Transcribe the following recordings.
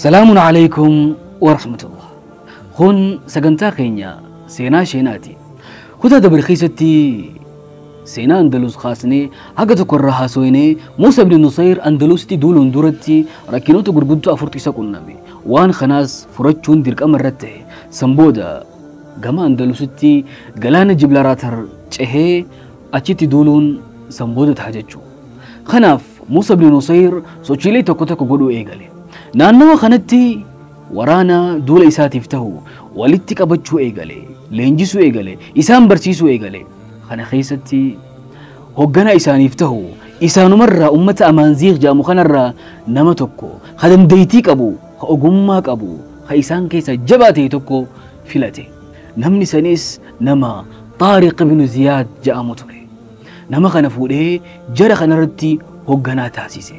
سلام عليكم ورحمة الله. خون سجنتا خينيا سينا شيناتي خذها دبر خيستي سينا أندلس خاصني هجت كرها سويني موسى بن نصير أندلستي دول درتي ركنوت جرجدت أفرتي سكون نبي وان خناس فرتشون درك أمرته سمبودا جما أندلستي جلان جبلاراتر چه أشتي دولون سمبودا تحججو خناف موسى بن نصير سوتشيلي تكوتك جدو إيجالي naannawa kanatti waraana duula isaatiif tahu walitti qabachuu eegale, leenjisuu eegale, isaan barsiisuu eegale. Kana keessatti hoggana isaaniif tahu isaanumarraa ummata Amaanziiq jedhamu kanarraa nama tokko ka dandeettii qabu, ka ogummaa qabu, ka isaan keessa jabaa ta'e tokko filate. Namni sanis nama Xaariq ibn Ziyaad jedhamu ture. Nama kana fuudhee jara kanarratti hogganaa taasise.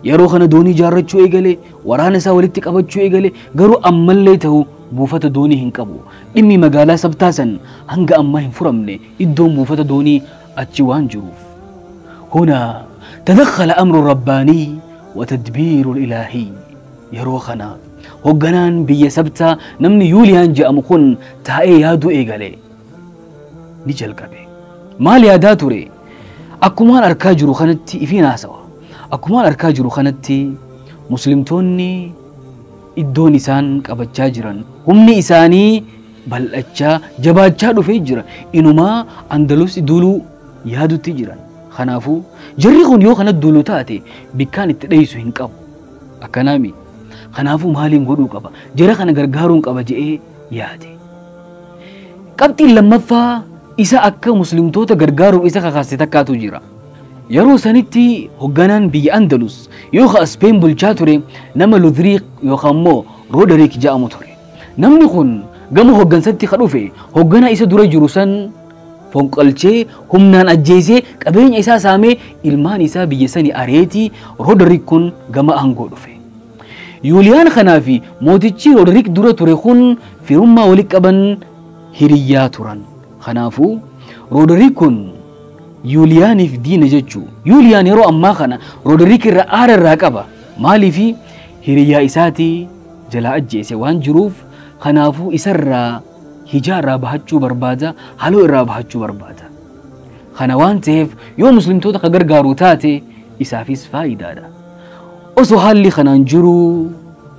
Yeroo kana doonii ijaarrachuu eegale, waraana isaa walitti qabachuu eegale, garuu ammallee ta'u buufata doonii hin qabu. Dhimmi magaalaa Sabtaa san hanga ammaa hin furamne, iddoon buufata doonii achi waan jiruuf. Huna tadakhala amru rabbaanii wa tadbiiru ilaahii. Yeroo kana hogganaan biyya Sabtaa namni Yuuliyaan jedhamu kun taa'ee yaaduu eegale. Ni jalqabe. Maal yaadaa ture? Akkumaan arkaa jiru kanatti ifiin haasawa. Akkumaan arkaa jiru kanatti muslimtoonni iddoon isaan qabachaa jiran humni isaanii bal'achaa jabaachaa dhufee jira. Inumaa Andalusi duuluu yaadutti jiran. Kanaafuu jarri kun yoo kana duulu taate bikkaan itti dheessu hin qabu. Akkanaami. Kanaafuu maaliin godhuu qaba? Jara kana gargaaruun qaba je'ee yaade. Qabxiin lammaffaa isa akka muslimtoota gargaaruuf isa kakaase takkaatu jira. Yeroo sanitti hogganaan biyya Andalus yookaan Speen bulchaa ture nama Ludriiq yookaan immoo Roodariik jedhamu ture. Namni kun gama hoggansatti ka dhufe hogganaa isa dura jiru san fonqolchee humnaan ajjeesee qabeenya isaa saamee ilmaan isaa biyya sanii areetii Roodariik kun gama aangoo dhufe. Yuuliyaan kanaa fi mootichi Roodariik dura ture kun firummaa walitti qaban hiriyyaa turan. Kanaafuu Roodariik kun Yuuliyaaniif diina jechuu. Yuuliyaan yeroo ammaa kana Roodariik irraa aara irraa qaba. Maaliifi hiriyyaa isaatii jalaa ajjeese waan jiruuf kanaafuu isarraa hijaa irraa bahachuu barbaada, haloo irraa bahachuu barbaada. Kana waan ta'eef yoo muslimtoota ka gargaaru taate isaafis faayidaadha. Osoo haalli kanaan jiru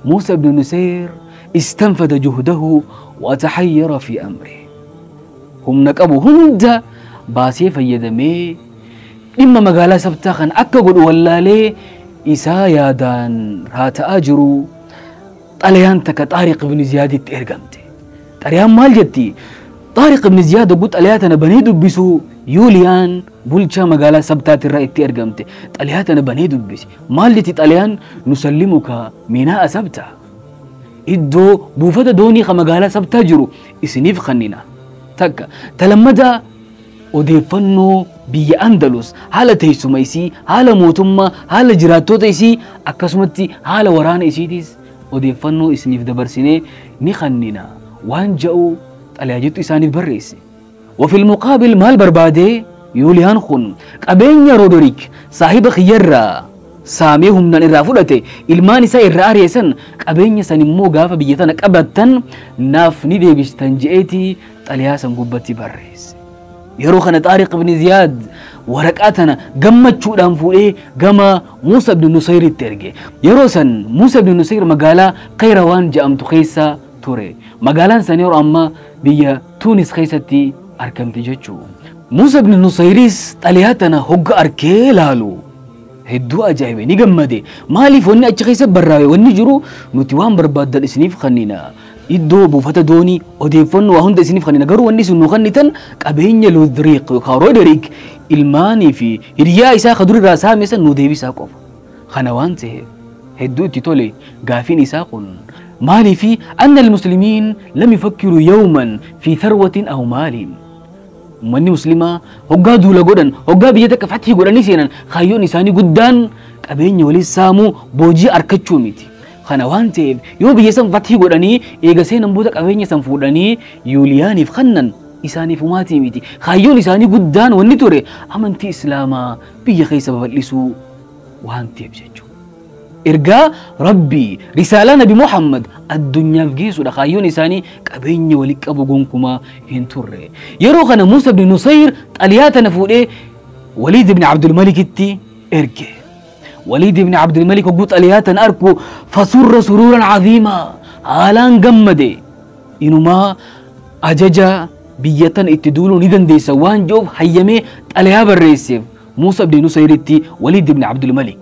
Muusaa ibn Nusayr istanfada juhdahu wa tahayyara fi amri. Humna qabu hunda baasee fayyadamee dhimma magaalaa Sabtaa kan akka godhu wallaalee isaa yaadaan raata'aa jiru xalayaan takka Xaariq ibn Ziyaaditti ergamte. Xalayaan maal jetti? Xaariq ibn Ziyaad hogguu xalayaa tana banee dubbisu Yuuliyaan bulchaa magaalaa Sabtaatirraa itti ergamte. Xalayaa tana banee dubbise. Maal jetti xalayaan? Nusallimuka minaa'a Sabtaa. Iddoo buufata doonii ka magaalaa Sabtaa jiru isiniif kennina. Takka talammadaa odeeffannoo biyya Andalus haala teessuma isii, haala mootummaa, haala jiraattota isii akkasumatti haala waraana isiitiis odeeffannoo isiniif dabarsinee ni kennina waan ja'u xalayaa jettu isaaniif barreesse. وفي المقابل maal barbaade Yuuliyaan kun qabeenya Roodoriik saahiba kiyyarraa saamee humnaan irraa fudhate ilmaan isaa irraa ari'eessan qabeenya san immoo gaafa biyya tana qabattan naaf ni deebistan je'eeti xalayaa san gubbatti barreesse. Yeroo kana Xaariq ibn Ziyaad waraqaa tana gammachuudhaan fuudhee gama Muusaa ibn Nusayritti erge. Yeroo san Muusaa ibn Nusayr magaalaa Qayrawaan jedhamtu keessa ture. Magaalaan san yeroo ammaa biyya Tuunis keessatti argamti jechuudha. Muusaa ibn Nusayris xalayaa tana hogga arkee laalu hedduu ajaa'ibe ni gammade. Maaliif wanni achi keessa barraa'e wanni jiru nuti waan barbaaddan isiniif kennina. Iddoo buufata doonii odeeffannoo waa hunda isiniif kennina. Garuu wanni isin nu kennitan qabeenya Ludriiq yookaan Roodariik ilmaanii fi hiriyaa isaa ka durirraa saame san nu deebisaa qofa. Kana waan ta'eef hedduu itti tole gaafiin isaa kun مالي في أن المسلمين لم يفكروا يوما في ثروة أو مال. Uummanni muslimaa hoggaa duula godhan, hoggaa biyya takka fatii godhanii seenan, kaayyoon isaanii guddaan qabeenya waliin saamuu, boojii arkachuu miti. Kana waan ta'eef yoo biyya san fatii godhanii eega seenan booda qabeenya san fuudhanii Yuuliyaaniif kannan isaaniif humaatii miti. Kaayyoon isaanii guddaan wanni ture amantii islaamaa biyya keessa babal'isuu waan ta'eef jechuudha. Ergaa Rabbii risaalaa Nabi Muhammad addunyaaf geessuudha. Kaayyoon isaanii qabeenya walitti qabu gonkumaa hin turre. Yeroo kana Muusaa ibn Nusayr xaliyaa tana fuudhee Waliid ibn Abdulmalikitti erge. Waliid ibn Abdulmalik hogguu xaliyaa tana arku fasurra suruuran caziimaa, haalaan gammade. Inumaa ajaja biyya tana itti duuluu ni dandeessa waan jiruuf hayyamee xaliyaa barreesseef Muusaa ibn Nusayritti Waliid ibn Abdulmalik.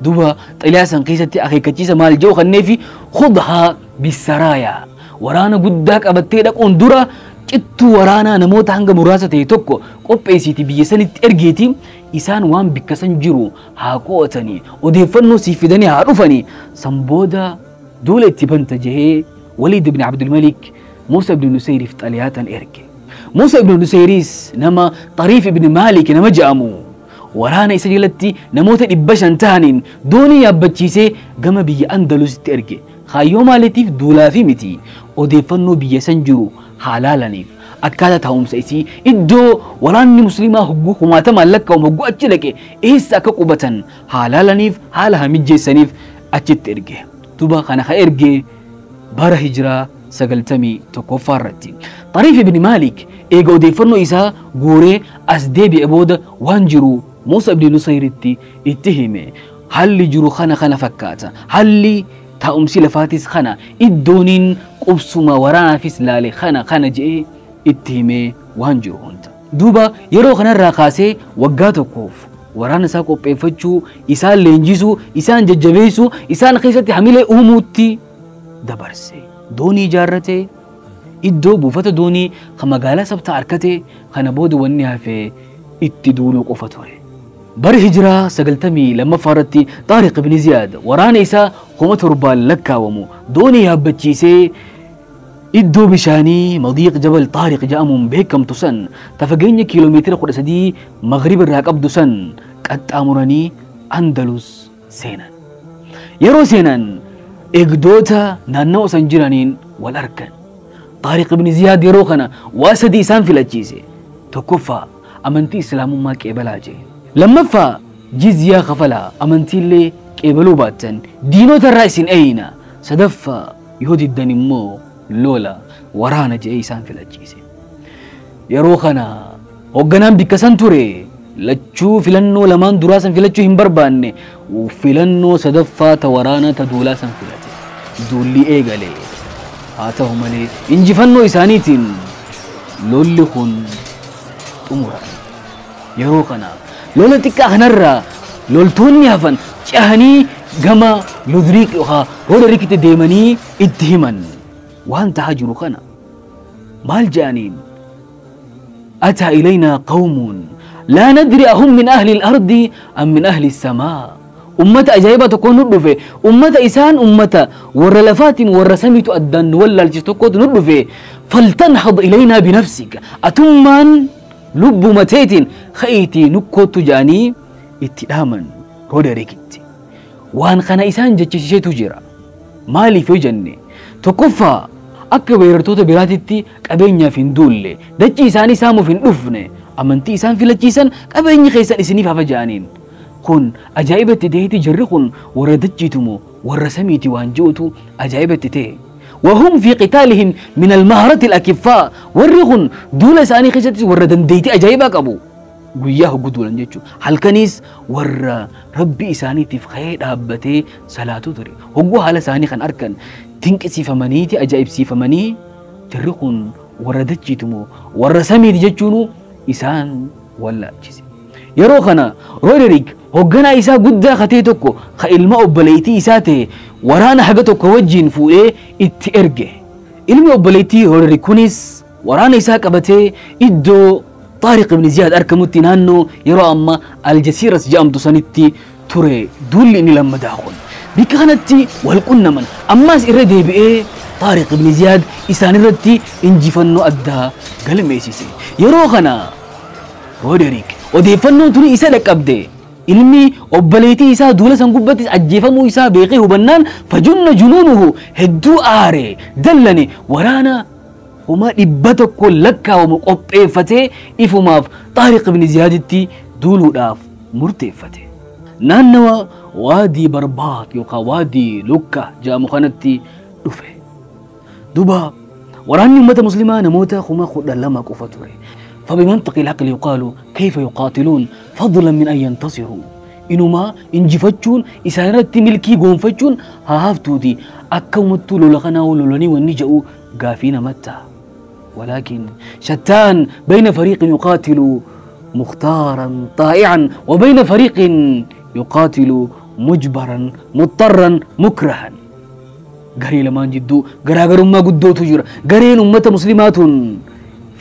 Duba xaliyaa san keessatti akeekkachiisa maal jedhu kanneefi khudhaa bisaraayaa, waraana guddaa qabattee dhaquun dura cittuu waraanaa namoota hanga muraasa ta'e tokko qopheessiiti biyya sanitti ergeeti, isaan waan bikka san jiru haa qo'atanii odeeffannoo siif fidanii haa dhufanii, san booda duula itti banta jehee Waliid ibn Abdulmalik Muusaa ibn Nusayriif xaliyaa tan erge. Muusaa ibn Nusayriis nama Xariif ibn Maalik nama jedhamu waraana isa jalatti namoota 500 ta'aniin doonii yaabbachiisee gama biyya Andalusitti erge. Kaayyoo maaliitiif? Duulaafi miti, odeeffannoo biyya san jiru haa laalaniif, akkaataa taa'umsa isii, iddoo waraanni musliimaa hogguu kumaatamaan lakkaa'amu hogguu achi dhaqe eessa akka qubatan haa laalaniif, haala haa mijjeessaniif achitti erge. Duuba kana ka erge bara hijiraa 91ffaa irratti. Xariif ibn Maalik eega odeeffannoo isaa guuree as deebi'e booda waan jiru Muusaa ibn Nusayritti itti hime. Haalli jiru kana kana fakkaata. Haalli taa'umsi lafaatis kana, iddooniin qubsuma waraanaafis laale kana kana je'ee itti himee waan jiru hunda. Duuba yeroo kanarraa kaasee waggaa tokkoof waraana isaa qopheeffachuu, isaan leenjisuu, isaan jajjabeessuu, isaan keessatti hamilee uumuutti dabarse. Doonii ijaarratee iddoo buufata doonii kan magaalaa Sabtaa harkatee kana booda wanni hafee itti duuluu qofa ture. Bara hijiraa 92ffaa irratti Xaariq ibn Ziyaad waraana isaa 7,000 lakkaawamu doonii yaabbachiisee iddoo bishaanii Madiiq Jabal Xaariq jedhamuun beekamtu san ta fageenya kiiloomeetira 13 magriba irraa qabdu san qaxxaamuranii Andalus seenan. Yeroo seenan eegdota naannoo san jiraniin wal argan. Xaariq ibn Ziyaad yeroo kana waa sadii isaan filachiise. Tokkoffaa amantii islaamummaa qeebalaa jee. Lammaffaa jizyaa kafalaa, amantiillee qeebaluu baattan diinota irraa isin eeyna. Sadaffaa yoo diddan immoo lola waraana je'ee isaan filachiise. Yeroo kana hoogganaan bikka san ture lachuu filannoo lamaan duraa san filachuu hin barbaanne, filannoo sadaffaa ta waraana ta duulaa san filate. Duulli eegale. Haa ta'u malee injifannoo isaaniitiin lolli kun xumurame. Yeroo kana lola xiqqaa kanarraa loltoonni hafan cehanii gama Ludriik yookaan Rooderikitti deemanii itti himan waan tahaa jiru kana. Maal jedhaniin? Ataa ilaynaa qawmuun laa nadri ahum min ahli al-ardi am min ahli as-samaa. Ummata ajaa'ibaa tokko nu dhufe, ummata isaan ummata warra lafaatiin warra samiitu addaan nu wallaalchisu tokkotu nu dhufe. Faltanhad ilaynaa binafsika, atummaan lubbuma teetiin ka'iitii nukkootu jedhanii itti dhaaman Rooderikitti. Waan kana isaan jechisiisetu jira. Maaliif yoo jenne, tokkoffaa akka weerartoota biraatitti qabeenyaaf hin duulle, dachii isaanii saamuuf hin dhufne, amantii isaan filachiisan qabeenyi keessan isiniif hafa jedhaniin. Kun ajaa'ibatti ta'eeti jarri kun warra dachiitumoo warra samiiti waan ji'utu ajaa'ibatti ta'e. وهم في قتالهم من المهرة الأكفاء، warri kun duula isaanii keessattis warra dandeettii ajaa'ibaa qabu. Guyyaa hogguu duulan jechuudha. Halkanis warra rabbi isaaniitiif ka'ee dhaabbatee salaatu ture. Hogguu haala isaanii kan argan dinqisiifamaniiti ajaa'ibsiifamanii jarri kun warra dachiitumoo warra samiiti jechuun isaan wallaalchise. Yeroo kana Rooderiik hoogganaa isaa guddaa katee tokko ka ilma obboleettii isaa ta'e waraana haga tokko wajjin fuudhee itti erge. Ilmi obboleettii Rooderiik kunis waraana isaa qabatee iddoo Xaariq ibn Ziyaad argamutti naannoo yeroo amma Aljasiiras jedhamtu sanitti ture duulli inni lammadaa kun. Bikka kanatti wal qunnaman. Ammaas irra deebi'ee Taariq ibn Ziyaad isaan irratti injifannoo addaa galmeessise. Yeroo kana Rooderiik odeeffannoon tuni isa dhaqqabde. Ilmi obboleettii isaa duula san gubbattis ajjeefamuu isaa beekee hubannaan fajunna junuunuhu hedduu aare dallane waraana 100,000 lakkaawamu qopheeffatee ifumaaf Taariq ibn Ziyaaditti duuluudhaaf murteeffate. Naannawa waadii Barbaat yookaan waadii Lukka jedhamu kanatti dhufe. Duuba waraanni uummata muslimaa namoota 12,000 qofa ture. فبمنطق العقل يقال كيف يقاتلون فضلا من أن ينتصروا. إنما إنجفتشون إسانرت ملكي قومفتشون هافتودي أكومتو لولغنا ولولني والنجأو قافين متى. ولكن شتان بين فريق يقاتل مختارا طائعا وبين فريق يقاتل مجبرا مضطرا مكرها. غري لمان جدو غراغر ما قدو تجر غرين أمة مسلمات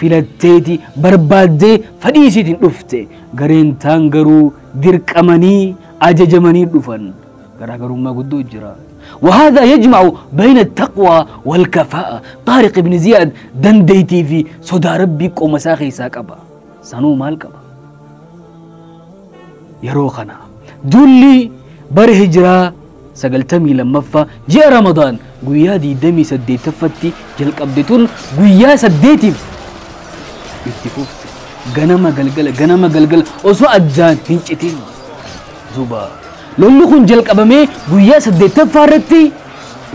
filatteeti barbaaddee fadhii isiitiin dhufte. Gareen taan garuu dirqamanii ajajamanii dhufan. Garaagarummaa guddoo jira. وهذا يجمع بين التقوى والكفاءة. طارق بن زياد دنديتي في صدى ربي قوم ساخي ساقبا سانو مال قبا يروخنا دولي بر هجرة سقلتمي لما فا جاء رمضان قويا دي دمي سديتفتي جلق أبدتون قويا سديتف اتفوفت غنما غلغل غنما غلغل osoo addaan hin citin. Duuba lolli kun jalqabamee guyyaa 8ffaa irratti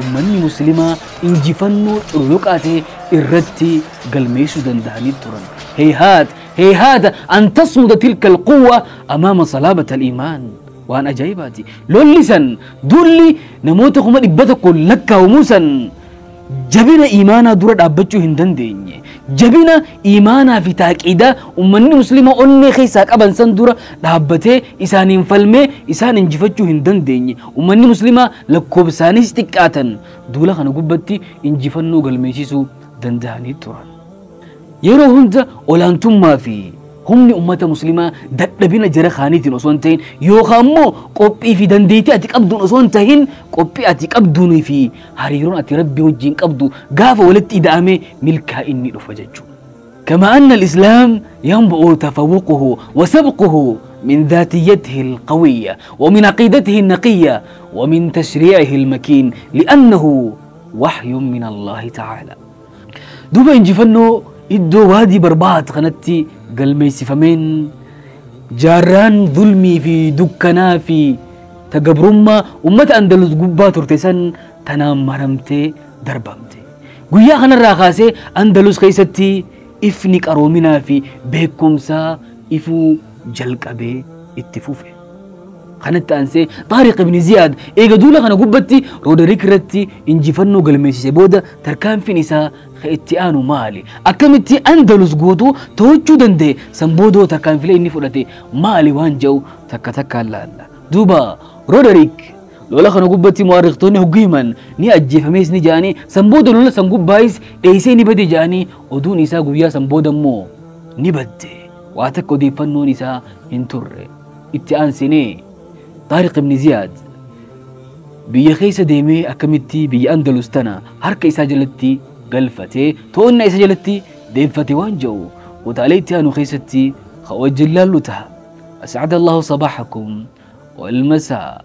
ummanni muslimaa injifannoo cululuqaa ta'e irratti galmeessuu danda'anii turan. Heehaat heehaata an tasmuda tilka alquwwa amaama salaabata aliimaan. Waan ajaa'ibaati. Lolli san dulli namoota 100,000 lakkaa'amuu san jabina iimaanaa dura dhaabbachuu hin dandeenye. Jabina iimaanaa fi taaqiidaa ummanni muslimaa onnee keessaa qaban san dura dhaabbatee isaaniin falmee isaan injifachuu hin dandeenye. Ummanni muslimaa lakkoofsaanis xiqqaatan duula kana gubbatti injifannoo galmeessisuu danda'anii turan. Yeroo hunda olaantummaa fi humni ummata muslimaa dadhabina jara kaaniitiin osoo hin ta'in yookaan immoo qophii fi dandeettii ati qabduun osoo hin ta'in qophii ati qabduunii fi hariiroon ati rabbii wajjin qabdu gaafa walitti ida'amee milkaa'inni dhufa jechuudha. كما أن الإسلام ينبع تفوقه وسبقه من ذاتيته القوية ومن عقيدته النقية ومن تشريعه المكين لأنه وحي من الله تعالى. دوبا إنجفنو إدو وادي بربات خنتي galmeessifameen jaarraan zulmii fi dukkanaa fi tagabrummaa ummata Andalus gubbaa turte san tanaan maramtee darbamte. Guyyaa kanarraa kaasee Andalus keessatti ifni qaroominaa fi beekumsaa ifuu jalqabee itti fufe. Kanatti aansee Taariq ibn Ziyaad eega duula kana gubbatti Rooderiik irratti injifannoo galmeessise booda tarkaanfiin isaa itti aanu maali? Akkamitti Andalus guutuu to'achuu danda'e? San boodoo tarkaanfilee inni fudhate maali waan jedhu takka takkaan laalla. Duuba Rooderiik lola kana gubbatti mu'arriqtoonni hogguu himan ni ajjeefamees ni jedhanii san booda lola san gubbaayis dheessee ni bade jedhanii oduun isaa guyyaa san booda immoo ni badde. Waa takka odeeffannoon isaa hin turre. Itti aansinee Taariq ibn Ziyaad biyya keessa deemee akkamitti biyya Andalus tana harka isaa jalatti galfatee to'annaa isa jalatti deeffate waan jedhu kutaalee itti aanu keessatti ka wajjin laallu ta'a. أسعد الله صباحكم والمساء.